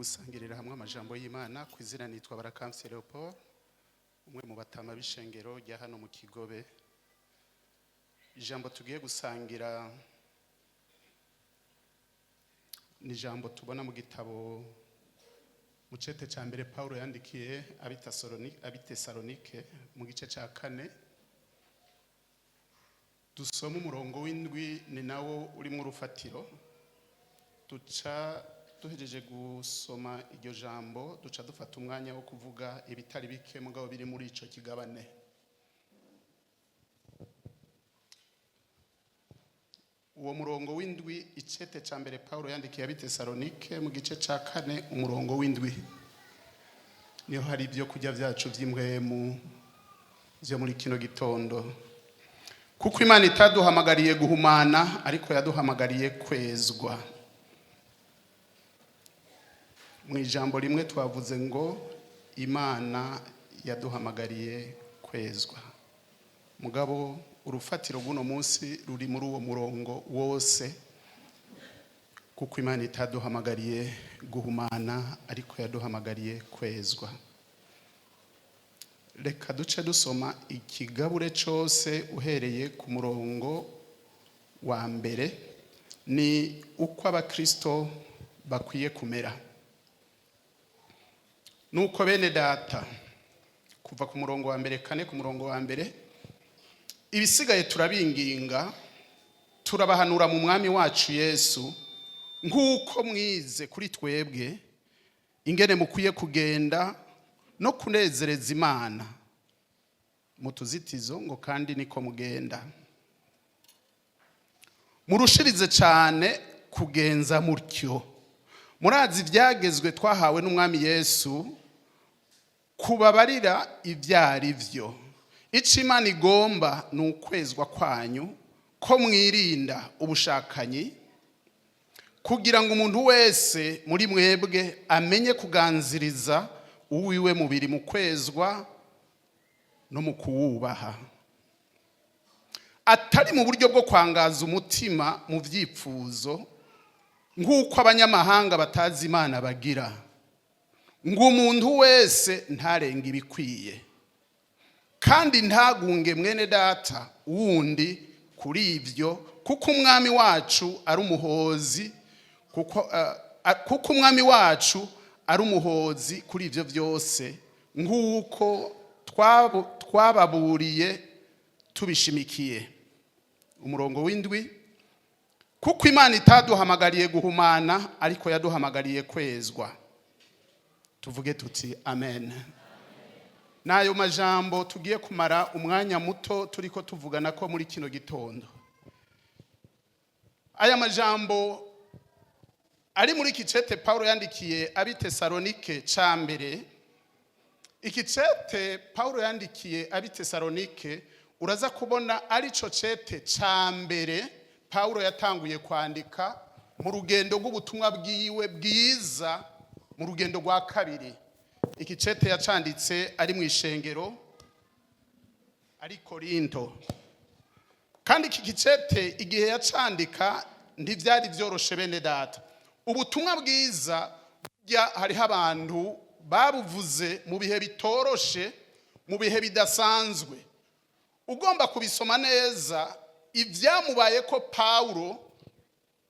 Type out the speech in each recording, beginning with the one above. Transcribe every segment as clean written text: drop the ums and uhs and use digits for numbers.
Gusangirira hamwe amajambo y'Imana. Ku izina nitwa Barakamse Leopold, umwe mu batama b'ishengero rya hano mu Kigobe. Ijambo tugiye gusangira ni ijambo tubona mu gitabo, mu cete cya mbere Paulo yandikiye abitesalonike, mu gice cya kane. Dusoma umurongo w'indwi, ni nawo urimo urufatiro. Duca duhejeje gusoma iryo jambo, duca dufata umwanya wo kuvuga ibitari bike mugabo biri muri ico kigabane. Uwo murongo w'indwi, icete ca mbere Paulo yandikiye abitesalonike, mu gice ca kane, umurongo w'indwi, niho hari ibyo kurya byacu vy'impwemu vyo muri kino gitondo. Kuko Imana itaduhamagariye guhumana, ariko yaduhamagariye kwezwa. Mu ijambo rimwe twavuze ngo Imana yaduhamagariye kwezwa. Mugabo urufatiro rw'uno munsi ruri muri uwo murongo wose: kuko Imana itaduhamagariye guhumana, ariko yaduhamagariye kwezwa. Reka duce dusoma ikigabure cyose uhereye ku murongo wa mbere. Ni uko abakristo bakwiye kumera. Nuko bene data, kuva ku murongo wa mbere, 4 ku murongo wa mbere: ibisigaye turabinginga, turabahanura mu Mwami wacu Yesu, nk'uko mwize kuri twebwe ingene mukwiye kugenda no kunezereza Imana, mu tuzitizo ngo kandi niko mugenda, murushirize cyane kugenza mutyo. Murazi ibyagezwe twahawe n'Umwami Yesu kubabarira ibyo ari byo. Icyo Imana igomba ni ukwezwa kwanyu, ko mwirinda ubushakanyi, kugira ngo umuntu wese muri mwebwe amenye kuganziriza uwiwe mubiri mu kwezwa no mu kuwubaha, atari mu buryo bwo kwangaza umutima mu byipfuzo, nk'uko abanyamahanga batazi Imana bagira, ngo umuntu wese ntarenge ibikwiye, kandi ntagunge mwene data wundi kuri ibyo, kuko Umwami wacu ari umuhozi, kuko Umwami wacu ari umuhozi kuri ibyo byose, nk'uko twababuriye tubishimikiye. Umurongo w'indwi: kuko Imana itaduhamagariye guhumana, ariko yaduhamagariye kwezwa. Tuvuge tuti amen. N'ayo majambo tugiye kumara umwanya muto turiko tuvugana ko muri kino gitondo. Aya majambo ari muri iki cete Paulo yandikiye abitesalonike ca mbere. Iki cete Paulo yandikiye abitesalonike, uraza kubona arico cete ca mbere Paulo yatanguye kwandika mu rugendo rw'ubutumwa bwiwe bwiza, mu rugendo rwa kabiri. Iki cete yacanditse ari mu ishengero ari Korinto. Kandi iki gicete igihe yacandika ntibyari byoroshe, bene data. Ubutumwa bwiza burya hariho abantu babuvuze mu bihe bitoroshe, mu bihe bidasanzwe. Ugomba kubisoma neza ibyamubaye ko Pawulo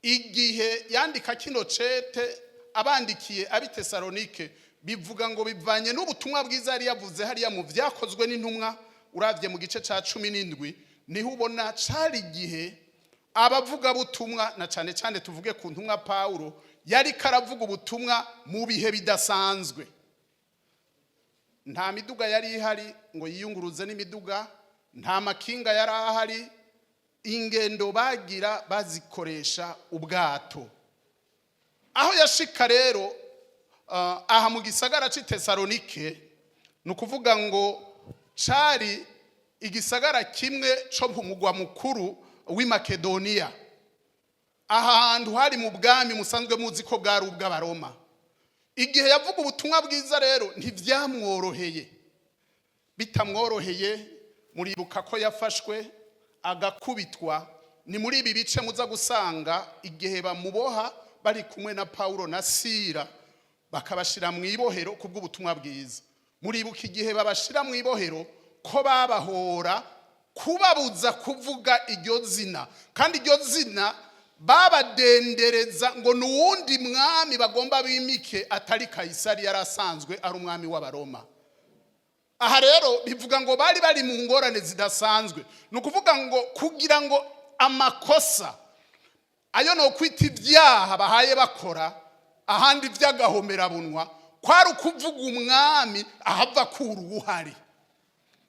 igihe yandika kino cete abandikiye abitesalonike, bivuga ngo bivanye n'ubutumwa bwiza yari yavuze hariya mu Byakozwe n'Intumwa. Urabye mu gice cya 17, niho ubona cari igihe abavugabutumwa, na cyane cyane tuvuge ku ntumwa Pawulo, yari karavuga ubutumwa mu bihe bidasanzwe. Nta miduga yari ihari ngo yiyunguruze n'imiduga, nta makinga yari ahari. Ingendo bagira bazikoresha ubwato. Aho yashika rero aha mu gisagara cy'i Tesalonike, ni ukuvuga ngo cari igisagara kimwe cyo mu mugwa mukuru w'i Makedoniya. Aha hantu hari mu bwami musanzwe muzi ko bwari ubw'Abaroma. Igihe yavuga ubutumwa bwiza rero ntibyamworoheye. Bitamworoheye, muribuka ko yafashwe agakubitwa. Ni muri ibi bice muza gusanga igihe bamuboha bari kumwe na Paulo na Sira. Bakabashira mu ibohero kubw'ubutumwa bwiza. Muribuka igihe babashira mu ibohero ko babahora kubabuza kuvuga iryo zina, kandi iryo zina babadendereza ngo ni uwundi mwami bagomba bimike atari Kayisari yari asanzwe ari umwami w'Abaroma. Aha rero bivuga ngo bari bari mu ngorane zidasanzwe. Ni ukuvuga ngo kugira ngo amakosa ayo ni ukwita ibyaha bahaye bakora ahandi by'agahomerabunwa, kwari ukuvuga umwami ahava akura uwuhari,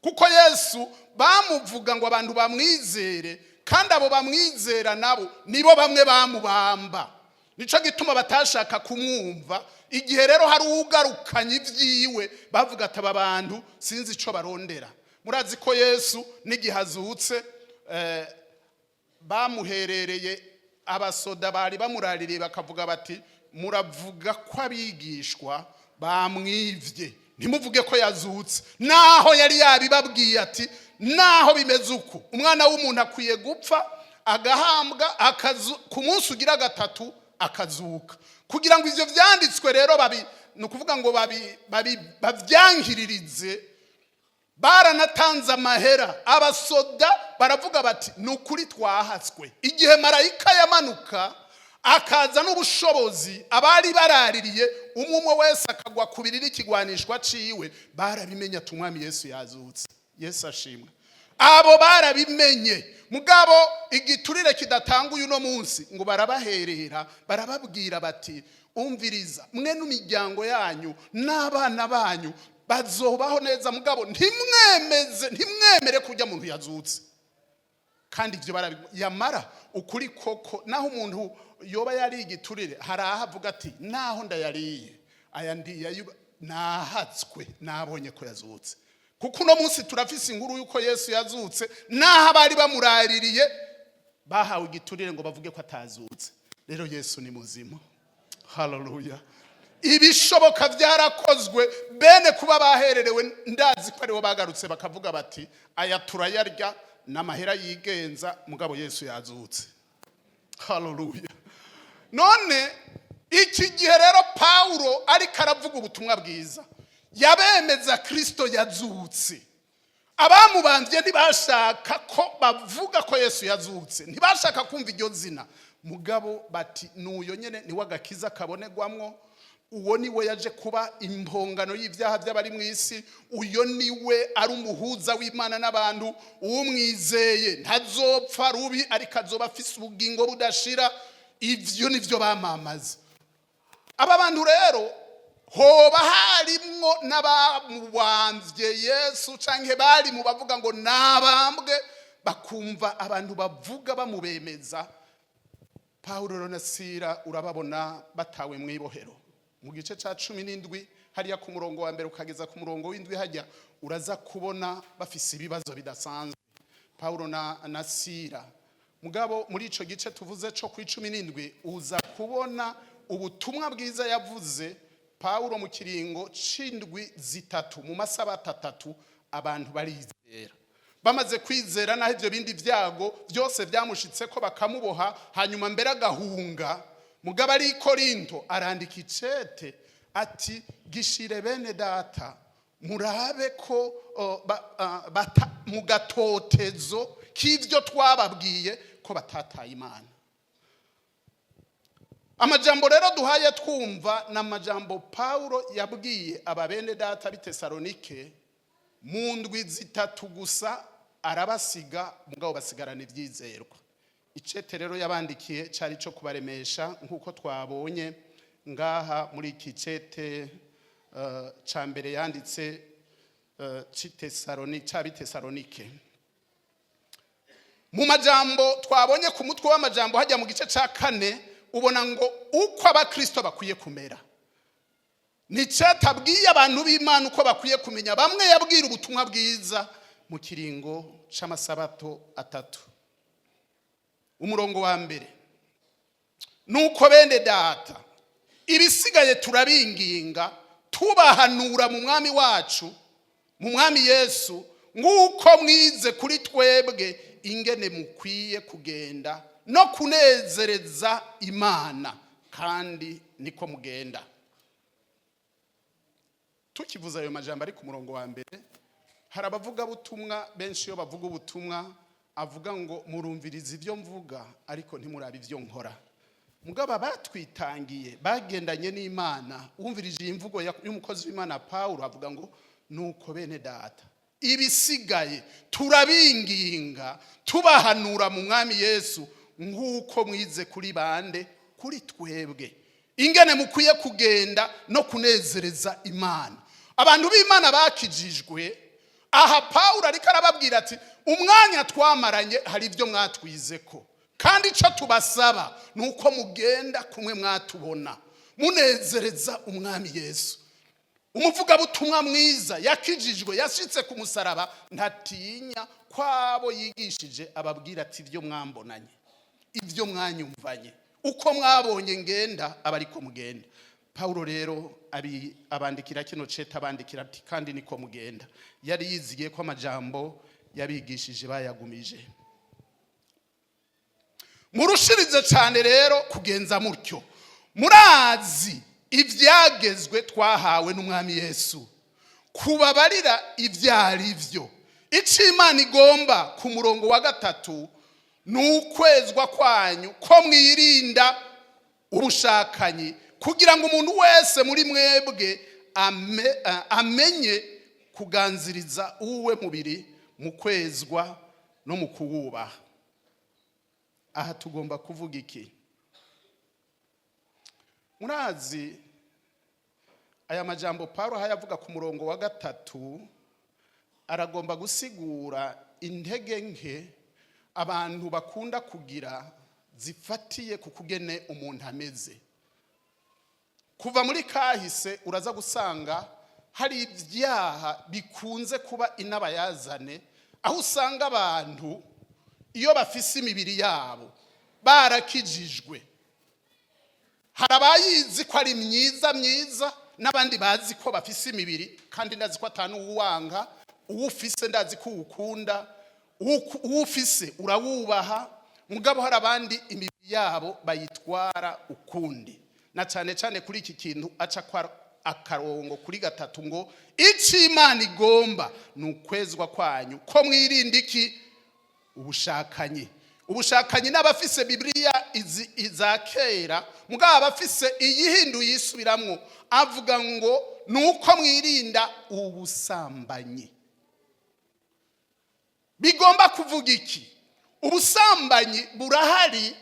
kuko Yesu bamuvuga ngo abantu bamwizere, kandi abo bamwizera nabo nibo bamwe bamubamba. Nicyo gituma batashaka kumwumva. Igihe rero hari ugarukanye ibyiwe, bavuga ati: "Aba bantu sinzi icyo barondera." Murazi ko Yesu n'igihe azutse bamuherereye abasoda bari bamuraririye, bakavuga bati: "Muravuga ko abigishwa bamwivye, ntimuvuge ko yazutse." Naho yari yabibabwiye ati: "Naho bimeze uko, Umwana w'umuntu akwiye gupfa, agahambwa, ku munsi ugira gatatu akazuka." Kugira ngo ivyo vyanditswe rero babi, ni ukuvuga ngo babyankiririze, baranatanze amahera. Abasoda baravuga bati: "Ni ukuri twahatswe." Igihe marayika yamanuka akaza n'ubushobozi, abari baraririye umwe umwe wese akagwa ku biriri ikigwanishwa ciwe, barabimenye ati: "Umwami Yesu yazutse." Yesu ashimwe. Abo barabimenye, mugabo igiturire kidatanga uyu no munsi ngo barabaherera, barababwira bati: "Umviriza, mwe n'imiryango yanyu n'abana banyu bazobaho neza, mugabo ntimwemeze, ntimwemere kurya muntu yazutse." Kandi ibyo barabi yamara ukuri koko, naho umuntu yoba yari igiturire, hari aho avuga ati: "Naho ndayariye aya ndiye, nahatswe, nabonye ko yazutse." Kuko uno munsi turafise inkuru y'uko Yesu yazutse, naho abari bamuraririye bahawe igiturire ngo bavuge ko atazutse. Rero Yesu ni muzima, haleluya! Ibishoboka byarakozwe. Bene kuba bahererewe, ndazi ko aribo bagarutse bakavuga bati: "Aya turayarya n'amahera yigenza, mugabo Yesu yazutse." Haleluya! None iki gihe rero Pawulo ariko aravuga ubutumwa bwiza, yabemeza Kirisito yazutse. Abamubambye ntibashaka ko bavuga ko Yesu yazutse, ntibashaka kumva iryo zina, mugabo bati: "N'uyo nyine niwe agakiza kabonegwamwo, uwo niwe yaje kuba impongano y'ibyaha by'abari mu isi, uyo niwe ari umuhuza w'Imana n'abantu, umwizeye ntazopfa rubi ariko azoba afise ubugingo budashira." Ibyo nibyo bamamaza. Aba bantu rero hoba harimwo n'abamubambye Yesu, canke bari mu bavuga ngo nabambwe, bakumva abantu bavuga bamubemeza. Pawulo na Sira urababona batawe mu ibohero mu gice cya 17 hariya ku murongo wa mbere ukageza ku murongo w'indwi. Hajya uraza kubona bafise ibibazo bidasanzwe, Pawulo na Sira. Mugabo muri ico gice tuvuze co ku 17, uza kubona ubutumwa bwiza yavuze Pawulo mu kiringo c'indwi 3, mu masabato 3, abantu barizera. Bamaze kwizera, naho ibyo bindi byago byose byamushitse ko bakamuboha, hanyuma mbere agahunga, mugabo ari i Korinto arandika icete ati: "Gishire bene data, murabe ko mu gatotezo k'ibyo twababwiye ko batataye Imana." Amajambo rero duhaye twumva ni amajambo Pawulo yabwiye aba bene data b'i Tesalonike. Mu ndwi 3 gusa arabasiga, mugabo basigarana ibyizerwa. Icete rero yabandikiye cyari cyo kubaremesha, nk'uko twabonye ngaha muri iki cete ca mbere yanditse c'abitesalonike. Mu majambo twabonye ku mutwe w'amajambo hajya mu gice cya kane, ubona ngo uko abakristo bakwiye kumera. Ni abwiye abantu b'Imana uko bakwiye kumenya. Bamwe yabwira ubutumwa bwiza mu kiringo c'amasabato 3. Umurongo wa mbere: "Nuko bene data, ibisigaye turabinginga tubahanura mu Mwami wacu, mu Mwami Yesu, nk'uko mwize kuri twebwe ingene mukwiye kugenda no kunezereza Imana, kandi niko mugenda." Tukivuza ayo majambo ari ku murongo wa mbere, hari abavugabutumwa benshi, iyo bavuga ubutumwa avuga ngo: "Murumviriza ibyo mvuga, ariko ntimurabe ibyo nkora." Mugabo batwitangiye, bagendanye n'Imana, wumvirije iyi mvugo y'umukozi w'Imana Paul, avuga ngo: "Nuko bene Data, ibisigaye turabinginga, tubahanura mu Mwami Yesu, nk'uko mwize kuri bande, kuri twebwe, ingene mukwiye kugenda no kunezereza Imana." Abantu b'Imana bakijijwe, aha Pawulo ariko arababwira ati: "Umwanya twamaranye hari ibyo mwatwize ko, kandi icyo tubasaba ni uko mugenda kumwe mwatubona, munezereza Umwami Yesu." Umuvugabutumwa mwiza yakijijwe, yashitse ku musaraba, ntatinya kwabo yigishije ababwira ati: "Ibyo mwambonanye, ibyo mwanyumvanye, uko mwabonye ngenda, aba ariko mugenda." Pawulo rero abandikira kino cete, abandikira ati: "Kandi niko mugenda." Yari yizigiye ko amajambo yabigishije bayagumije. Murushirize cyane rero kugenza mutyo, murazi ibyagezwe twahawe n'Umwami Yesu. Kubabarira ibyo ari byo, icyo Imana igomba ku murongo wa 3 ni ukwezwa kwanyu, ko mwirinda ubushakanyi, kugira ngo umuntu wese muri mwebwe amenye kuganziriza uwe mubiri mu kwezwa no mu kuwubaha. Aha tugomba kuvuga iki? Murazi aya majambo Paul aho yavuga ku murongo wa 3, aragomba gusigura intege nke abantu bakunda kugira zifatiye ku kugene umuntu ameze. Kuva muri kahise uraza gusanga hari ibyaha bikunze kuba inabayazane, aho usanga abantu iyo bafise imibiri yabo barakijijwe, hari abayizi ko ari myiza myiza, n'abandi bazi ko bafise imibiri. Kandi ndazi ko atanu uwanga uwo ufise, ndazi ko uwukunda, uwo ufise urawubaha. Mugabo hari abandi imibiri yabo bayitwara ukundi, na cyane cyane kuri iki kintu aca kwa akarongo kuri 3 ngo: "Icyo Imana igomba ni ukwezwa kwanyu, ko mwirinda iki? Ubushakanyi." Ubushakanyi, n'abafise Bibiliya izi iza kera, mugabo abafise iyihinduye yisubiramwo, avuga ngo ni uko mwirinda ubusambanyi. Bigomba kuvuga iki? Ubusambanyi burahari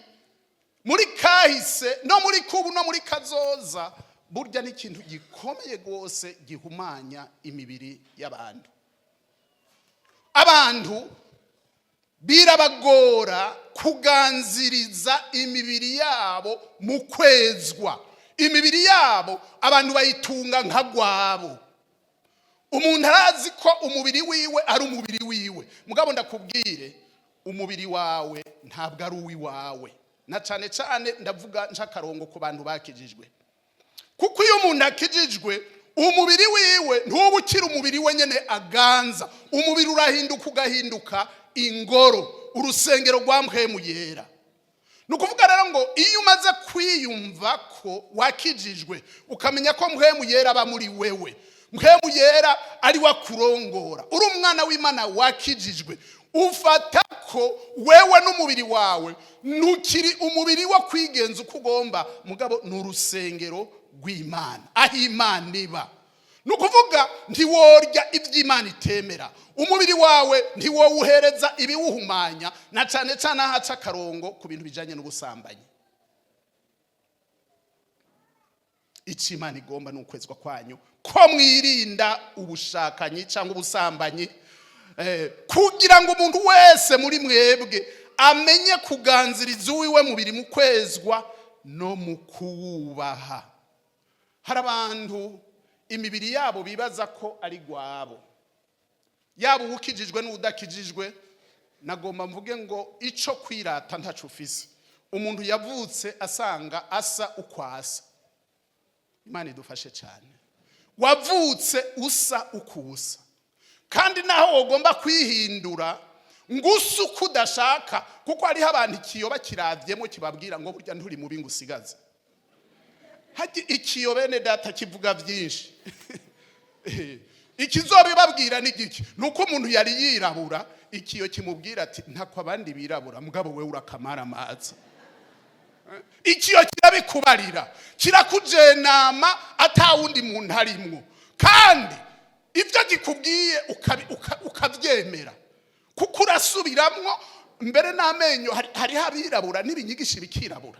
muri kahise, no muri kubu, no muri kazoza. Burya ni ikintu gikomeye rwose gihumanya imibiri y'abantu. Abantu birabagora kuganziriza imibiri yabo mu kwezwa. Imibiri yabo abantu bayitunga nka gwabo. Umuntu arazi ko umubiri wiwe ari umubiri wiwe, mugabo ndakubwire, umubiri wawe ntabwo ari uw'iwawe. Na cyane cyane ndavuga nshakarongo ku bantu bakijijwe, kuko iyo umuntu akijijwe, umubiri wiwe ntuba ukiri umubiri we nyine aganza. Umubiri urahinduka, ugahinduka ingoro, urusengero rwa Mpwemu Yera. Ni ukuvuga rero ngo iyo umaze kwiyumva ko wakijijwe, ukamenya ko Mpwemu Yera aba muri wewe, Mpwemu Yera ari we akurongora, uri umwana w'Imana wakijijwe, ufata ko wewe n'umubiri wawe ntukiri umubiri wo kwigenza uko ugomba, mugabo ni urusengero rw'Imana, aho Imana iba. Ni ukuvuga ntiworya iby'Imana itemera, umubiri wawe ntiwowuhereza ibiwuhumanya, na cyane cyane ahaca akarongo ku bintu bijyanye n'ubusambanyi. Icyo Imana igomba ni ukwezwa kwanyu, ko mwirinda ubushakanyi cyangwa ubusambanyi, kugira ngo umuntu wese muri mwebwe amenye kuganziriza uwiwe mubiri mu kwezwa no mu kuwubaha. Hari abantu imibiri yabo bibaza ko ari gwabo, yaba uwukijijwe n'udakijijwe. Nagomba mvuge ngo icyo kwirata ntaco ufise. Umuntu yavutse asanga asa uko asa. Imana idufashe cyane. Wavutse usa uko usa, kandi naho wagomba kwihindura ngo use uko udashaka, kuko hariho abantu ikiyo bakirabyemo kibabwira ngo: "Burya nturi mubi ngo usigaze." Ikiyo, bene Data, kivuga byinshi. Ikizobibabwira ni giki? Nuko umuntu yari yirabura, ikiyo kimubwira ati: "Ntako abandi birabura, mugabo we urakamara amazi." Ikiyo kirabikubarira, kirakujenama atawundi muntu arimwo, kandi ibyo gikubwiye ukabyemera, kuko urasubiramwo. Mbere n'amenyo, hariho abirabura n'ibinyigishi bikirabura,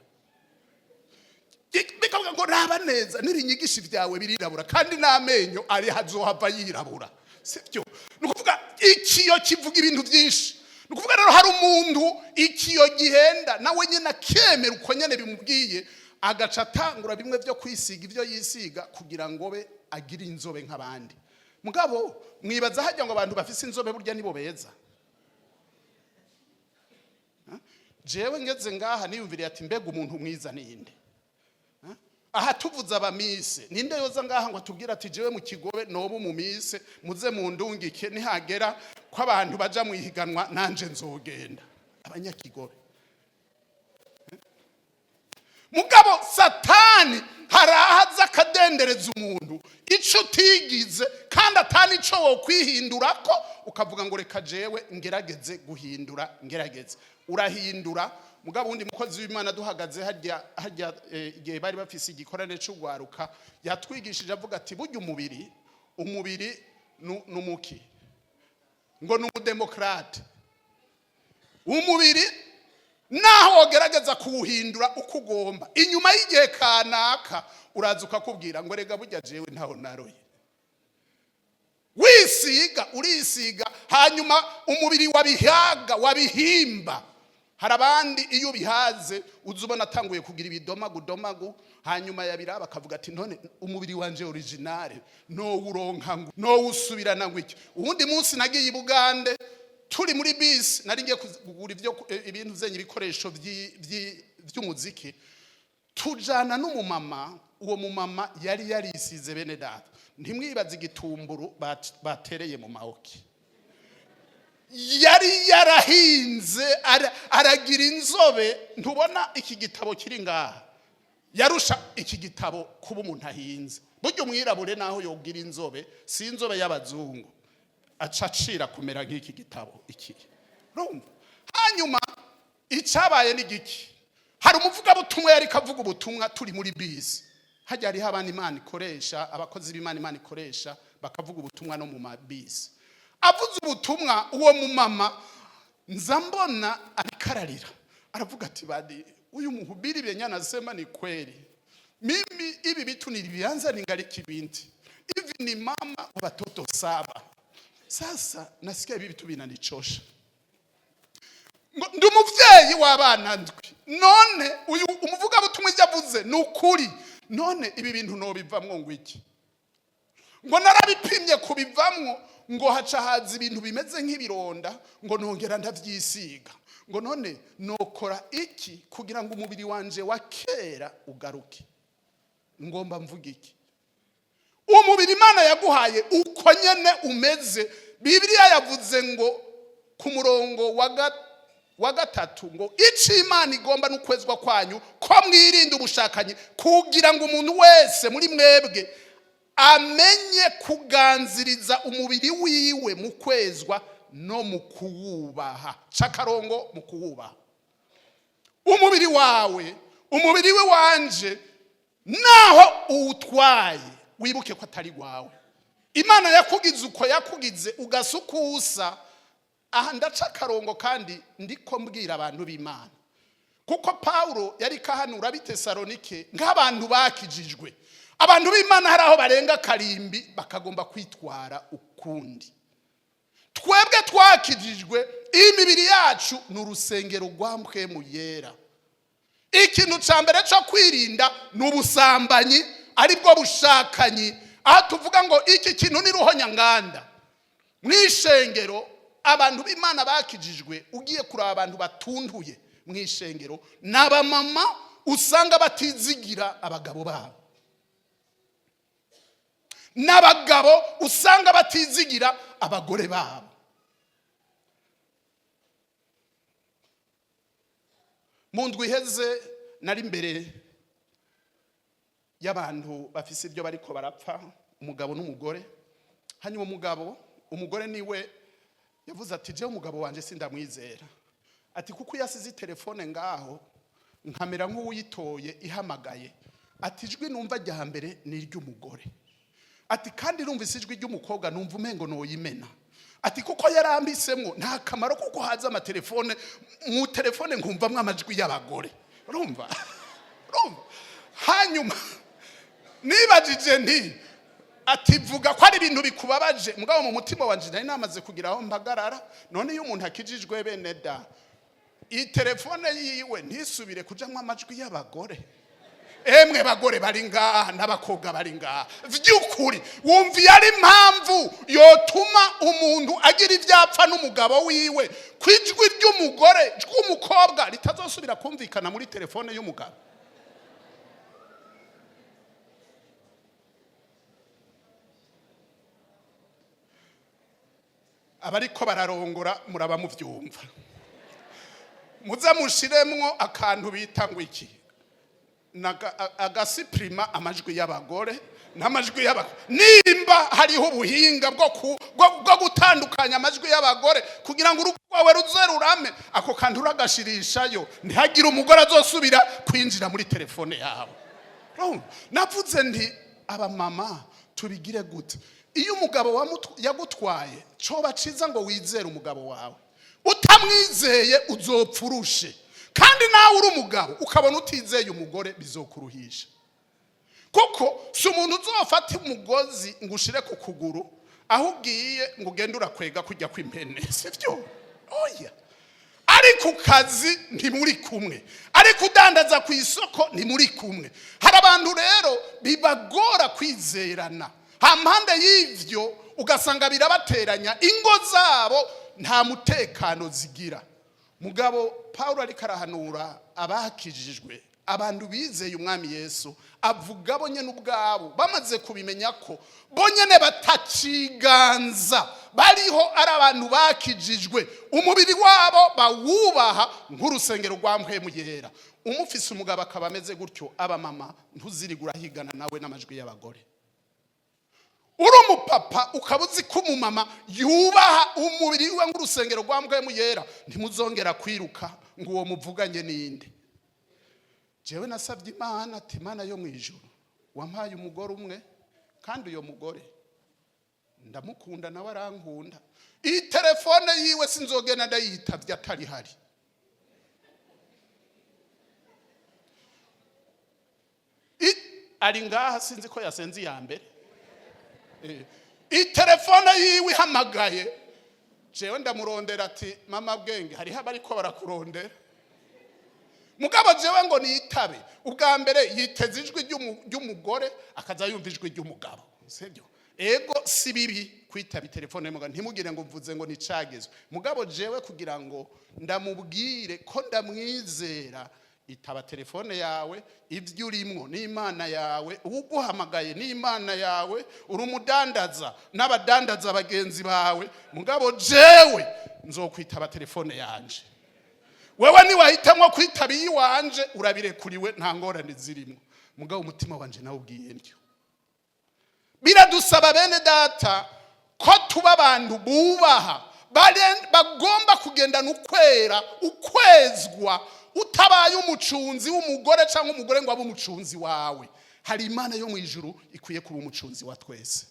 bikavuga ngo: "Raba neza, n'ibinyigishi byawe birirabura, kandi n'amenyo ari hazohava yirabura." Sibyo? Ni ukuvuga ikiyo kivuga ibintu byinshi. Ni ukuvuga rero hari umuntu ikiyo gihenda, nawe nyine akemera uko nyine bimubwiye, agaca atangura bimwe byo kwisiga ibyo yisiga kugira ngo be agire inzobe nk'abandi. Mugabo mwibaza hajya ngo abantu bafise inzobe burya nibo beza? Jewe ngeze ngaha niyumviriye ati: "Mbega umuntu mwiza ninde?" Aha tuvuze aba miss, ninde yoza ngaha ngo atubwire ati: "Jewe mu Kigobe noba mu miss, muze mundungike, nihagera ko abantu baja mu ihiganwa nanje nzogenda"? Abanyakigobe. Mugabo Satani hari aho aza akadendereza umuntu ico utigize, kandi atani ico wokwihindura, ko ukavuga ngo: "Reka jewe ngerageze guhindura, ngerageze." Urahindura. Mugabo undi mukozi w'Imana duhagaze harya, igihe bari bafise igikorane c'ugwaruka, yatwigishije avuga ati: "Burya umubiri numuki ngo ni umudemokrate. Umubiri naho wogerageza kuwuhindura uko ugomba, inyuma y'igihe kanaka uraza ukakubwira ngo: 'Rega burya jewe ntaho naroye.' Wisiga, urisiga, hanyuma umubiri wabihaga, wabihimba." Hari abandi iyo ubihaze uza ubona atanguye kugira ibidomagu domagu, hanyuma yabiraba akavuga ati: "None umubiri wanje original nowuronka ngo nowusubirana ngo iki?" Uwundi munsi nagiye i Bugande, turi muri bisi, nari ngiye kugura ibyo ibintu vyenye, ibikoresho vy'umuziki, tujana n'umumama. Uwo mumama yari yarisize, bene data, ntimwibaze igitumburu batereye mu maoki, yari yarahinze, aragira inzobe. Ntubona iki gitabo kiri ngaha? Yarusha iki gitabo kuba umuntu ahinze. Burya umwirabure naho yogira inzobe, si inzobe y'abazungu, aca acira kumera nk'iki gitabo iki. Urumva? Hanyuma icyabaye ni giki? Hari umuvugabutumwa yari kavuga ubutumwa turi muri bisi. Hajya hariho abana Imana ikoresha, abakozi b'Imana Imana ikoresha bakavuga ubutumwa no mu mabisi. Avuze ubutumwa, uwo mumama nza mbona ariko ararira, aravuga ati: "Badi huyu mhubiri vyenye anasema ni kweli. Mimi hivi vitu nilivianza ningali kibinti hivi, ni mama wa watoto 7. Sasa nasikia hivi vitu vinanichosha. Ngo ndi umuvyeyi w'abana 7, none uyu umuvugabutumwa ibyo avuze ni ukuri. None ibi bintu nobivamwo ngo iki? Ngo narabipimye kubivamwo, ngo haca haza ibintu bimeze nk'ibironda, ngo nongera ndavyisiga. Ngo none nokora iki kugira ngo umubiri wanje wa kera ugaruke?" Ngomba mvuga iki? Umubiri Imana yaguhaye uko nyene umeze. Bibiliya yavuze ngo ku murongo wa 3 ngo: "Icyo Imana igomba n'ukwezwa kwanyu, ko mwirinda ubushakanyi, kugira ngo umuntu wese muri mwebwe amenye kuganziriza umubiri wiwe mu kwezwa no mu kuwubaha." Cakarongo mu kuwubaha. Umubiri wawe, umubiri we wanje, naho uwutwaye, wibuke ko atari wawe. Imana yakugize uko yakugize, ugasukusa. Aha ndaca akarongo, kandi ndiko mbwira abantu b'Imana, kuko Pawulo yari kahanura ab'Itesalonike nk'abantu bakijijwe. Abantu b'Imana hari aho barenga karimbi bakagomba kwitwara ukundi. Twebwe twakijijwe, imibiri yacu ni urusengero rwa Mpwemu Yera. Ikintu cya mbere cyo kwirinda ni ubusambanyi, aribwo bushakanyi, aho tuvuga ngo iki kintu ni ruhonyanganda mu ishengero. Abantu b'Imana bakijijwe, ugiye kureba abantu batunduye mu ishengero, ni abamama usanga batizigira abagabo babo, n'abagabo usanga batizigira abagore babo. Mu ndwi iheze nari imbere y'abantu bafise ibyo bariko barapfa, umugabo n'umugore. Hanyuma umugabo, umugore niwe yavuze ati: "Jewe umugabo wanje sindamwizera," ati "kuko iyo asize telefone ngaho nkamera nk'uwuyitoye ihamagaye," ati "ijwi numva rya mbere ni iry'umugore," ati "kandi numvise ijwi ry'umukobwa numva umengo noyimena," ati "kuko yarambisemo nta kamaro, kuko haza amatelefone mu telefone nkumvamwo amajwi y'abagore." Urumva, urumva? Hanyuma nibajije nti, ati "Vuga ko ari ibintu bikubabaje." Mugabo mu mutima wanje nari namaze kugira aho mpagarara. None iyo umuntu akijijwe, bene da, iyi telefone yiwe ntisubire kujamwo amajwi y'abagore. Emwe bagore bari ngaha n'abakobwa bari ngaha, vy'ukuri wumva iyo ari impamvu yotuma umuntu agira ivyapfa n'umugabo wiwe, ku ijwi ry'umugore, ry'umukobwa ritazosubira kumvikana muri telefone y'umugabo? Abariko bararongora, muraba muvyumva, muze mushiremwo akantu bita ngo iki, agasupprima amajwi y'abagore n'amajwi y'abagore, nimba hariho ubuhinga bwo gutandukanya amajwi y'abagore kugira ngo urugo rwawe ruze rurame. Ako kantu uragashirishayo, ntihagire umugore azosubira kwinjira muri telefone yawe. Urumva? Navuze nti: "Abamama tubigire gute?" Iyo umugabo yagutwaye, coba ciza ngo wizere umugabo wawe. Utamwizeye uzopfurushe. Kandi nawe uri umugabo ukabona utizeye umugore, bizokuruhisha, kuko si umuntu uzofata umugozi ngo ushire ku kuguru aho ugiye ngo ugende urakwega kujya kw'impene, sibyo? Oya. Ari ku kazi ntimuri kumwe, ari kudandaza ku isoko ntimuri kumwe. Hari abantu rero bibagora kwizerana. Hampande y'ivyo ugasanga birabateranya, ingo zabo nta mutekano zigira. Mugabo Paulo ariko arahanura abakijijwe, abantu bizeye Umwami Yesu, avuga bo nyene ubwabo bamaze kubimenya ko bo nyene bataciganza, bariho ari abantu bakijijwe, umubiri wabo bawubaha nk'urusengero rwa Mpwemu Yera. Umufise umugabo akaba ameze gutyo, abamama, ntuzirigura urahigana nawe n'amajwi y'abagore. Uri umupapa ukaba uzi ko umumama yubaha umubiri we nk'urusengero rwa Mpwemu Yera, ntimuzongera kwiruka ngo uwo muvuganye ninde. Jewe nasabye Imana ati: "Imana yo mu ijuru, wampaye umugore umwe, kandi uyo mugore ndamukunda, nawe arankunda. Iyi telefone yiwe sinzogenda ndayitavye atari hari." Ari ngaha, sinzi ko yasenze iya mbere. Iyi telefone yiwe ihamagaye, jewe ndamurondera ati: "Mama Bwenge, hariho abariko barakurondera." Mugabo jewe ngo niyitabe, ubwa mbere yiteze ijwi ry'umugore, akaza yumva ijwi ry'umugabo, sibyo? Ego, si bibi kwitaba telefone y'umugabo, ntimugire ngo mvuze ngo nicagezwe. Mugabo jewe kugira ngo ndamubwire ko ndamwizera, itaba telefone yawe, ibyo urimwo n'Imana yawe, uguhamagaye n'Imana yawe, uri umudandaza n'abadandaza bagenzi bawe. Mugabo jewe nzokwitaba telefone yanje. Wewe niwahitamwo kwitaba iyiwanje, urabirekuriwe, nta ngorane zirimo. Mugabo umutima wanje nawe ubwiye ntyo. Biradusaba, bene data, ko tuba abantu bubaha, bagomba kugendana ukwera, ukwezwa. Utabaye umucunzi w'umugore cyangwa umugore ngo abe umucunzi wawe, hari Imana yo mu ijuru ikwiye kuba umucunzi wa twese.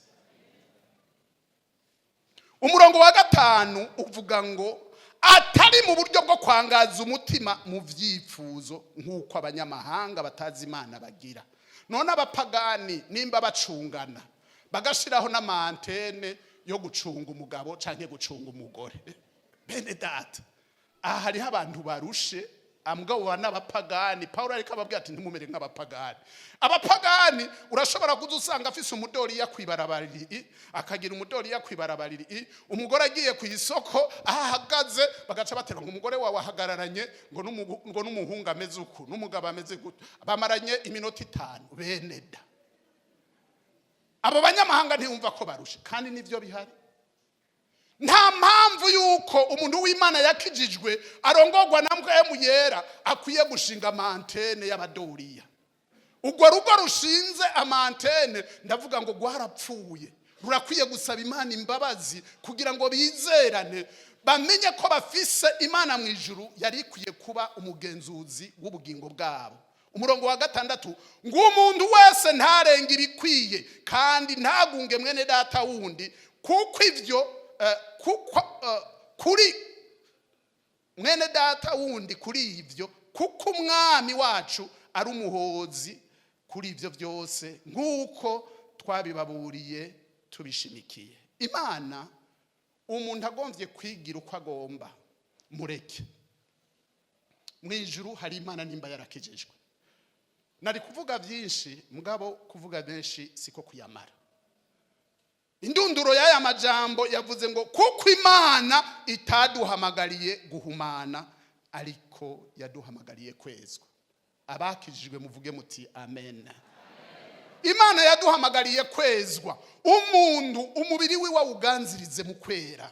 Umurongo wa 5 uvuga ngo atari mu buryo bwo kwangaza umutima mu byifuzo nk'uko abanyamahanga batazi Imana bagira. None abapagani nimba bacungana, bagashiraho n'ama antennes yo gucunga umugabo canke gucunga umugore, bene data, aha hariho abantu barushe ambwa n'abapagani. Paulo ariko ababwira ati: "Ntimumere nk'abapagani." Abapagani urashobora kuza usanga afise umudoriya kwibarabariri, akagira umudoriya kwibarabariri, umugore agiye ku isoko aho ahagaze bagaca batera ngo umugore wawe ahagararanye ngo n'umuhungu ameze uku, n'umugabo ameze gutya, bamaranye iminota 5. Bene da, abo banyamahanga ntiyumva ko barushe, kandi nibyo bihari. Nta mpamvu y'uko umuntu w'Imana yakijijwe, arongorwa na Mpwemu Yera, akwiye gushinga ama antennes y'abadoriya. Urwo rugo rushinze ama antennes, ndavuga ngo rwarapfuye. Rurakwiye gusaba Imana imbabazi kugira ngo bizerane, bamenye ko bafise Imana mu ijuru yari ikwiye kuba umugenzuzi w'ubugingo bwabo. Umurongo wa 6 ngo: "Umuntu wese ntarenge ibikwiye kandi ntagunge mwene data wundi, kuko ibyo kuko kuri mwene data wundi kuri ibyo, kuko Umwami wacu ari umuhozi kuri ibyo byose, nk'uko twabibaburiye tubishimikiye." Imana, umuntu agombye kwigira uko agomba, mureke. Mu ijuru hari Imana nimba yarakijijwe. Nari kuvuga byinshi, mugabo kuvuga benshi siko kuyamara. Indunduro y'aya majambo yavuze ngo: "Kuko Imana itaduhamagariye guhumana, ariko yaduhamagariye kwezwa." Abakijijwe muvuge muti: "Amen." Imana yaduhamagariye kwezwa. Umuntu umubiri wiwe awuganzirize mu kwera,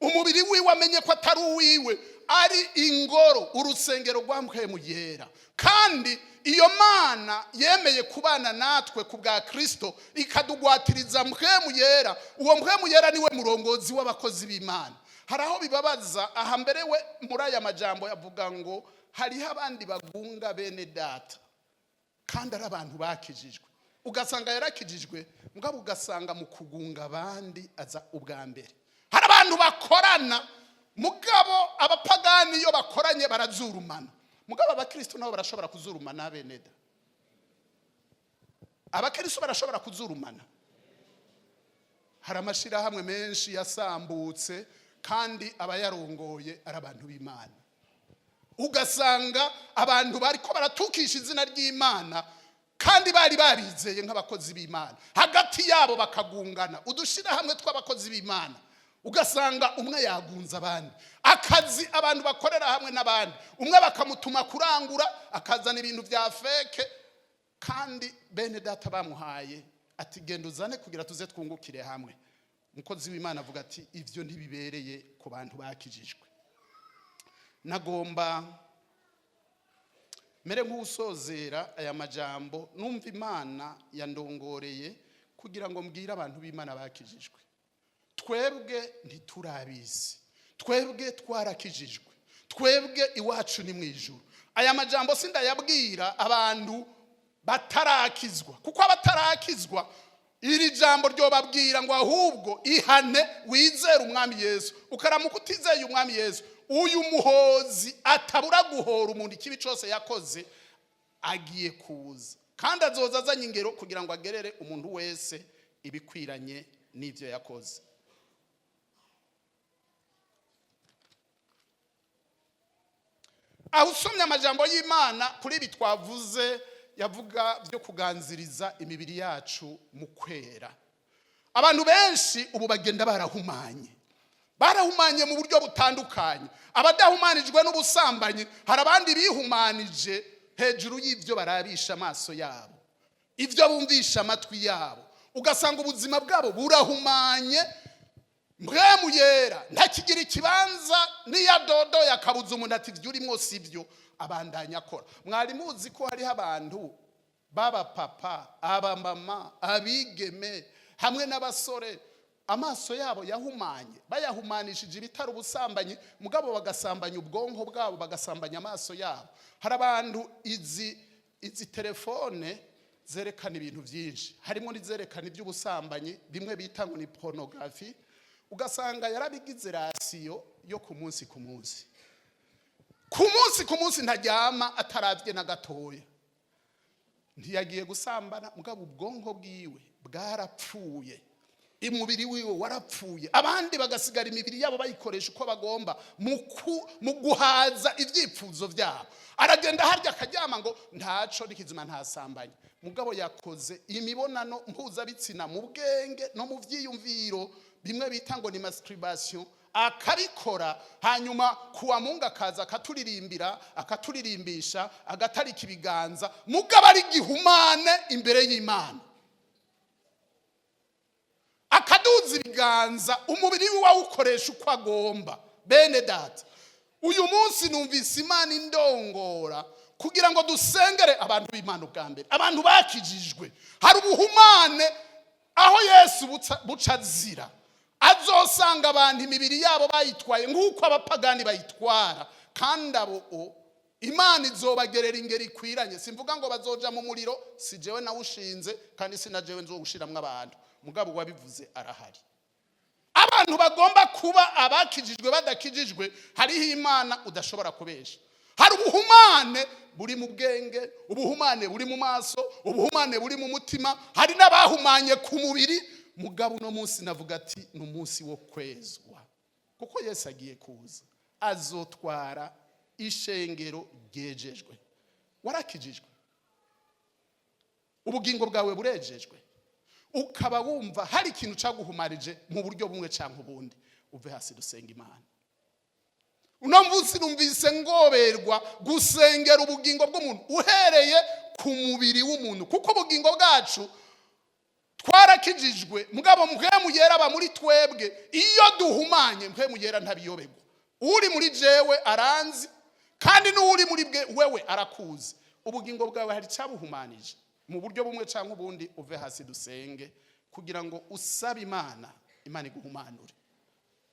umubiri wiwe amenye ko atari uwiwe, ari ingoro, urusengero rwa Mpwemu Yera. Kandi iyo Mana yemeye kubana natwe ku bwa Kirisito, ikadugwatiriza Mpwemu Yera. Uwo Mpwemu Yera niwe murongozi w'abakozi b'Imana. Hari aho bibabaza aha mbere, we muri aya majambo yavuga ngo hariho abandi bagunga bene data kandi ari abantu bakijijwe. Ugasanga yarakijijwe, mugabo ugasanga mu kugunga abandi aza ubwa mbere. Hari abantu bakorana, mugabo abapagani iyo bakoranye barazurumana, mugabo abakristo nabo barashobora kuzurumana. Bene da, abakristo barashobora kuzurumana. Hari amashyirahamwe menshi yasambutse kandi abayarongoye ari abantu b'Imana. Ugasanga abantu bariko baratukisha izina ry'Imana kandi bari barizeye nk'abakozi b'Imana, hagati yabo bakagungana. Udushyirahamwe tw'abakozi b'Imana, ugasanga umwe yagunze abandi. Akazi abantu bakorera hamwe n'abandi, umwe bakamutuma kurangura, akazana ibintu bya fake, kandi bene data bamuhaye ati: "Genda uzane kugira tuze twungukire hamwe." Umukozi w'Imana avuga ati: "Ibyo ntibibereye ku bantu bakijijwe." Nagomba mere nk'usozera aya majambo. Numva Imana yandongoreye kugira ngo mbwire abantu b'Imana bakijijwe: twebwe ntiturabizi, twebwe twarakijijwe, twebwe iwacu ni mu ijuru. Aya majambo sindayabwira abantu batarakizwa, kuko abatarakizwa iri jambo ryobabwira ngo: "Ahubwo ihane, wizere Umwami Yesu." Ukaramuka utizeye Umwami Yesu, uyu muhozi atabura guhora umuntu ikibi cyose yakoze agiye kuza, kandi azoza azanye ingero kugira ngo agerere umuntu wese ibikwiranye n'ibyo yakoze. Aho usomye amajambo y'Imana kuri ibi twavuze, yavuga byo kuganziriza imibiri yacu mu kwera. Abantu benshi ubu bagenda barahumanye, barahumanye mu buryo butandukanye. Abadahumanijwe n'ubusambanyi, hari abandi bihumanije hejuru y'ibyo barabisha amaso yabo, ibyo bumvisha amatwi yabo. Ugasanga ubuzima bwabo burahumanye. Mpwemu Yera ntakigira ikibanza, n'iya dodo yakabuza umuntu ati: "Ibyo urimo si byo." Abandanya akora. Mwari muzi ko hariho abantu b'abapapa, abamama, abigeme hamwe n'abasore amaso yabo yahumanye, bayahumanishije ibitari ubusambanyi, mugabo bagasambanya ubwonko bwabo, bagasambanya amaso yabo? Hari abantu izi telefone zerekana ibintu byinshi, harimo n'izerekana iby'ubusambanyi, bimwe bita ngo ni pornographie. Ugasanga yarabigize ration yo ku munsi ku munsi, ku munsi ku munsi, ntaryama atarabye na gatoya. Ntiyagiye gusambana, mugabo ubwonko bwiwe bwarapfuye, umubiri wiwe warapfuye. Abandi bagasigara imibiri yabo bayikoresha uko bagomba mu guhaza ibyifuzo byabo. Aragenda harya akaryama ngo ntaco n'ikizima, ntasambanye, mugabo yakoze imibonano mpuzabitsina mu bwenge no mu byiyumviro, bimwe bita ngo ni masturbation, akabikora. Hanyuma kuwa Mungu akaza akaturirimbira, akaturirimbisha, agatarika ibiganza, mugabo ari gihumane imbere y'Imana. Akaduza ibiganza, umubiri we awukoresha uko agomba. Bene data, uyu munsi numvise Imana indongora kugira ngo dusengere abantu b'Imana, ubwa mbere abantu bakijijwe. Hari ubuhumane aho Yesu. Yesu buca azira, azosanga abantu imibiri yabo bayitwaye nk'uko abapagani bayitwara. Kandi abo Imana izobagerera ingeri ikwiranye. Simvuga ngo bazoja mu muriro, si jewe nawushinze, kandi si na jewe nzowushiramwo abantu. Mugabo wabivuze arahari. Abantu bagomba kuba abakijijwe, badakijijwe, hariho Imana udashobora kubesha. Hari ubuhumane buri mu bwenge, ubuhumane buri mu maso, ubuhumane buri mu mutima, hari n'abahumanye ku mubiri. Mugabo uno munsi navuga ati ni umunsi wo kwezwa, kuko Yesu agiye kuza, azotwara ishengero ryejejwe. Warakijijwe, ubugingo bwawe burejejwe, ukaba wumva hari ikintu cyaguhumarije mu buryo bumwe cyangwa ubundi, uve hasi dusenga Imana. Uno munsi numvise ngoberwa gusengera ubugingo bw'umuntu, uhereye ku mubiri w'umuntu, kuko ubugingo bwacu twarakijijwe, mugabo Mpwemu Yera aba muri twebwe. Iyo duhumanye, Mpwemu Yera ntabiyobegwa. Uri muri jewe aranzi, kandi n'uri muri bwe wewe arakuzi. Ubugingo bwawe hari icyabuhumanije mu buryo bumwe cyangwa ubundi, uve hasi dusenge kugira ngo usabe Imana, Imana iguhumanure,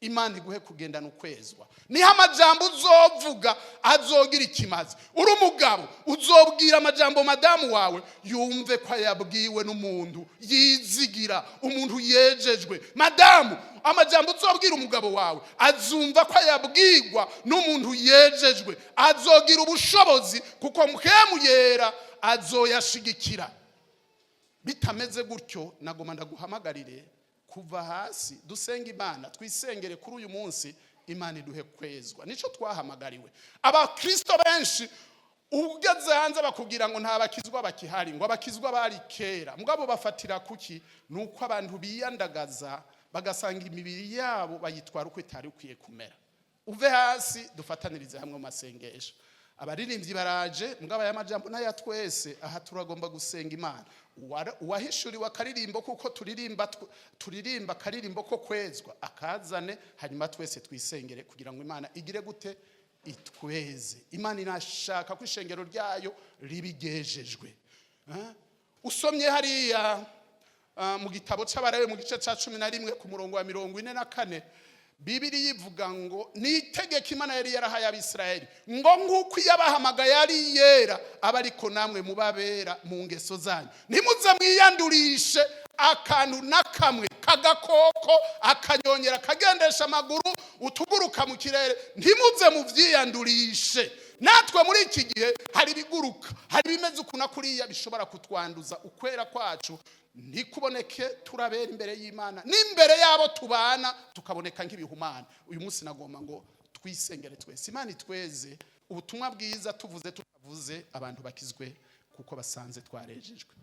Imana iguhe kugendana ukwezwa. Niho amajambo uzovuga azogira ikimazi. Uri umugabo, uzobwira amajambo madamu wawe, yumve ko ayabwiwe n'umuntu yizigira, umuntu yejejwe. Madamu, amajambo uzobwira umugabo wawe, azumva ko ayabwirwa n'umuntu yejejwe, azogira ubushobozi kuko Mpwemu Yera azoyashigikira. Bitameze gutyo, nagoma ndaguhamagarire kuva hasi dusenga Imana, twisengere kuri uyu munsi, Imana iduhe kwezwa. Nicyo twahamagariwe. Abakristo benshi ugeze hanze bakubwira ngo nta bakizwa bakihari, ngo abakizwa bari kera. Mugabo bafatira kuki? Ni uko abantu biyandagaza, bagasanga imibiri yabo bayitwara uko itari ikwiye kumera. Uve hasi dufatanirize hamwe mu masengesho. Abaririmbyi baraje, mugabo aya majambo n'aya twese. Aha turagomba gusenga Imana. Uwahishuriwe akaririmbo, kuko turirimba turirimba akaririmbo ko kwezwa, akazane, hanyuma twese twisengere kugira ngo Imana igire gute? Itweze. Imana inashaka ko ishengero ryayo ribigejejwe. Eh? Usomye hariya mu gitabo c'Abalewi, mu gice ca 11 ku murongo wa 44, Bibiri ivuga ngo ni itegeko Imana yari yarahaye Abisirayeli, ngo nk'uko iyo abahamagaye ari yera, aba ariko namwe mubabera mu ngeso zanyu, ntimuze mwiyandurishe akantu na kamwe k'agakoko, akanyongera kagendesha amaguru, utuguruka mu kirere, ntimuze mubyiyandurishe. Natwe muri iki gihe hari ibiguruka, hari ibimeze uku na kuriya bishobora kutwanduza, ukwera kwacu ntikuboneke turabera imbere y'Imana n'imbere y'abo tubana, tukaboneka nk'ibihumana. Uyu munsi nagomba ngo twisengere twese, Imana itweze. Ubutumwa bwiza tuvuze tutavuze, abantu bakizwe kuko basanze twarejejwe.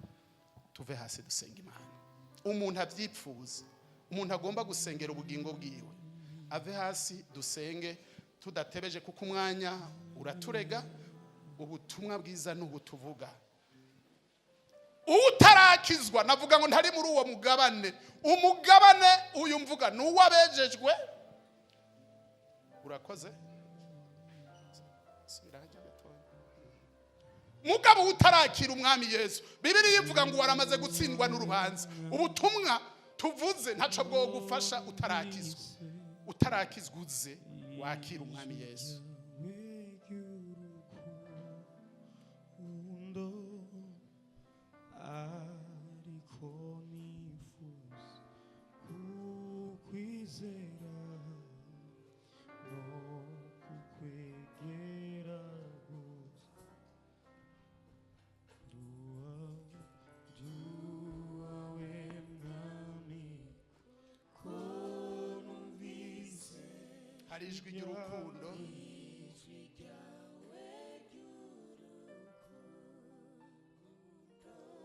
Tuve hasi dusenga Imana. Umuntu abyipfuza, umuntu agomba gusengera ubugingo bwiwe, ave hasi dusenge tudatebeje, kuko umwanya uraturega. Ubutumwa bwiza ni ubu tuvuga. Utarakizwa, navuga ngo ntari muri uwo mugabane. Umugabane uyu mvuga ni uw'abejejwe. Urakoze. Subira hajya gatoya. Mugabo utarakira Umwami Yesu, Bibiri ivuga ngo waramaze gutsindwa n'urubanza. Ubutumwa tuvuze ntaco bwo gufasha utarakizwa. Utarakizwa, uze wakira Umwami Yesu. Urukundo, ariko nifuza kukwizera no kukwegera gusa. Duhawe Mwami, ko numvise Hari ijwi ry'urukundo.